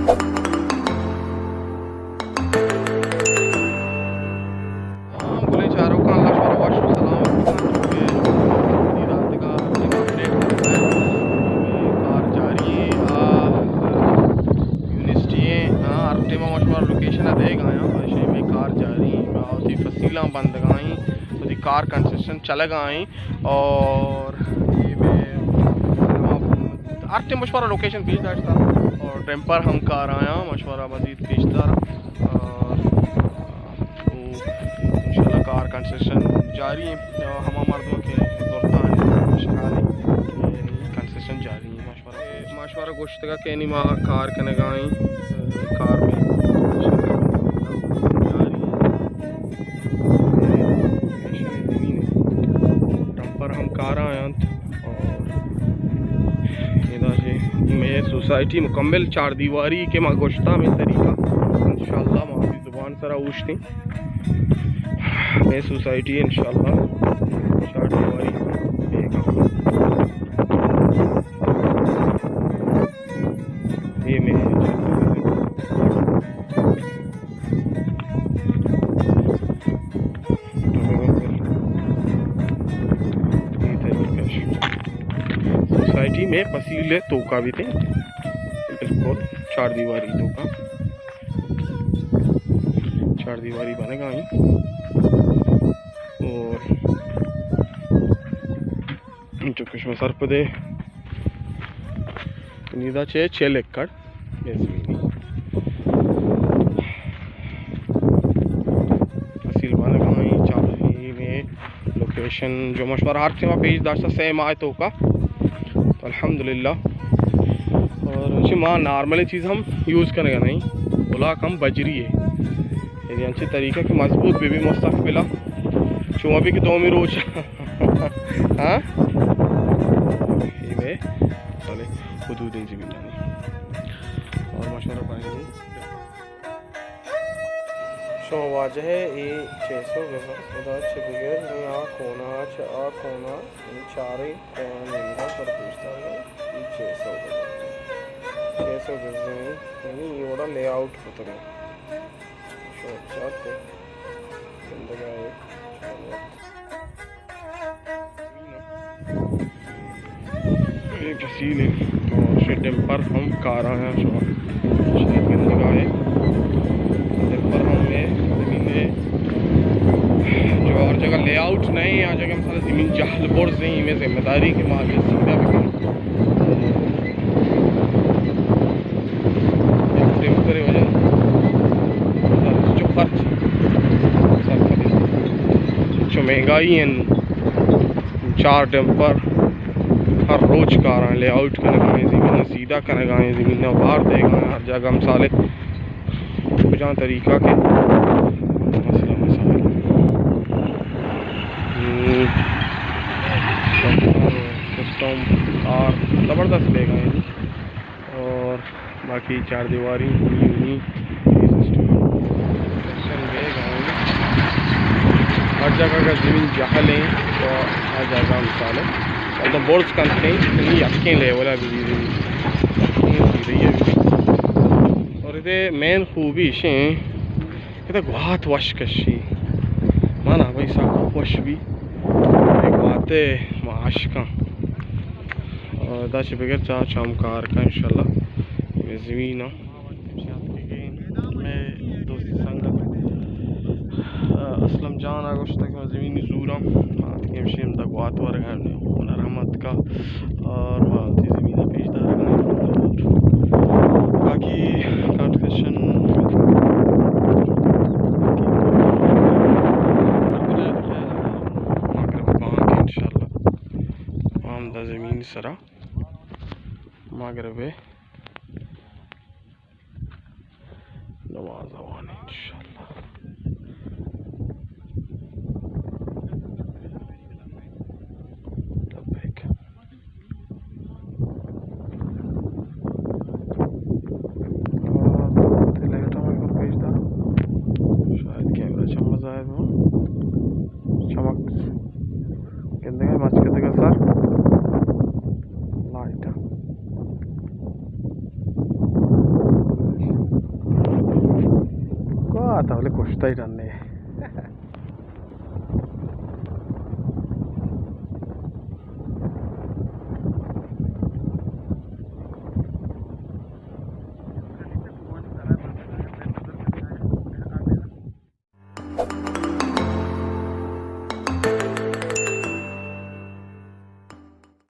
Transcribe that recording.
ہاں، گلیں چاروکاں، اللہ شمارا وش و سلامت بکنت۔ چونکہ وتی داتگا ہر ٹائم اپڈیٹ کرتا ہے۔ کار جاری ہیں، آ، یونیورسٹی ہیں، ہاں، ہر ٹائم ما شمارا لوکیشن دیگ آیاں، بس ہمے کار جاری ہیں۔ ما وتی فصیلاں بندگا ایں، وتی کار کنسٹرکشن چلگا ایں۔ اور یہ میں ہر ٹائم شمارا لوکیشن پیش داشتا اور ڈمپر ہم کار آیاں، ما شمارا مزید پیش داراں۔ اور انشاءاللہ کار کنسٹرکشن جاری ہیں۔ ہما مردم کہ زرتان شکاری کنسٹرکشن جاری ہیں۔ ما شمارا گوشتگا کہ یعنی ما کار کنگا ایں، کار میں جاری ہیں۔ ڈمپر ہم کار آیاں۔ اور ادا چہ مئے سوسائٹی مکمل چار دیواری کہ ما گوشتا ہمے طریقہ، انشاءاللہ ما وتی زبان سرا اوشتیں۔ مئے سوسائٹی انشاءاللہ چار دیواری۔ اے مئے سوسائٹی مئے فصیل توکا بیتیں، بالکل چار دیواری توکا، چار دیواری بنگا ایں۔ اور چونکہ شما سرپدے، نیدا چہ چل ایکڑ مئے زمینی فصیل بنگا ایں۔ چار دیواری مئے لوکیشن جو ما شمارا ہر ٹائما پیش داشتا سہ ماہ توکا، تو الحمدللہ۔ اور انچی ما نارمل چیز ہم یوز کنگا نہیں، بلاک ہم بجری ہے، یعنی انچی طریقہ کہ مضبوط بہ بی مستقبلا، چون ابھی کہ دومی روچ ہاں؟ اے مئے سالے حدود زمینانی۔ اور ما شمارا بنگا ایں۔ شما واجہ ءَ اے چھ سو گز ءَ، ادا چہ بگر نی آ کونا، چہ آ کونا، نی چاریں کونا نیمگا پر پیش دارگ ءَ، اے چھ سو گز ءَ۔ چھ سو گز ءَ، یعنی اے وڑا لے آؤٹ کتگ ءَ۔ شما چارت ءَ گندگ ءَ اے۔ اے فصیل اِنت، تو شے ڈمپر ہم کار آیاں، شما شاید گندگ ءَ اِت۔ ڈمپر ہم اے زمین ءَ جو ہر جگہ لے آؤٹ نہ اِنت، آ جگہ مثلاً زمین جہل برز اِنت، ہمے ذمہ داری کہ ما سیدھا بکنیں۔ یک ڈمپرے وجہ سر چو خرچ سر کدی چو مہنگائی اِنت۔ چار ڈمپر ہر روچ کاراں، لے آؤٹ کنگا ایں، زمین سیدھا کنگا ایں، زمین وار دیگا ایں، ہر جاگہ مثال کجام طریقہ کہ مسئلہ مسائل۔ ہم، سسٹم کار زبردست بیگا ایں۔ اور باقی چار دیواری، honey honey, a system. System بیگا ایں۔ ہر جاگہ اگر زمین جہل ایں تو ہر جاگہ مثال ایں۔ مطلب برز کنت ایں، یعنی یکیں لیول ءَ بہ بی زمین۔ یکیں سیدھے ءَ بہ بی۔ اور ادے مین خوبی اِش ایں کہ ادے گوات وش کشی۔ مانا بھائی سک وش بی۔ اے گوات ءَ ما عاشقاں۔ اور ادا چہ بگر چا چم کار کا انشاءاللہ۔ اے زمین ءَ مئے دوست سنگت، آ، اسلم جان ءَ گوشتگ کہ من زمینی زوراں، ما اتکیں ہمشی ہمدا گوات ورگ ءَ، ہنر ہم اتکا اور ما وتی زمین ءَ پیش دارگ ءَ۔ باقی کنسٹرکشن مغرب بانگ انشاءاللہ۔ ما ہمدا زمین سرا مغرب ءِ نماز ءَ وانیں انشاءاللہ۔ لبیک۔ اور لائٹ ہم ایک پیش دار۔ شاید کیمرہ چم زاید ہو۔ چمک گندگا مچ کتگا سر۔ لائٹ۔ آتا بلے کشتہ ای ڈنے۔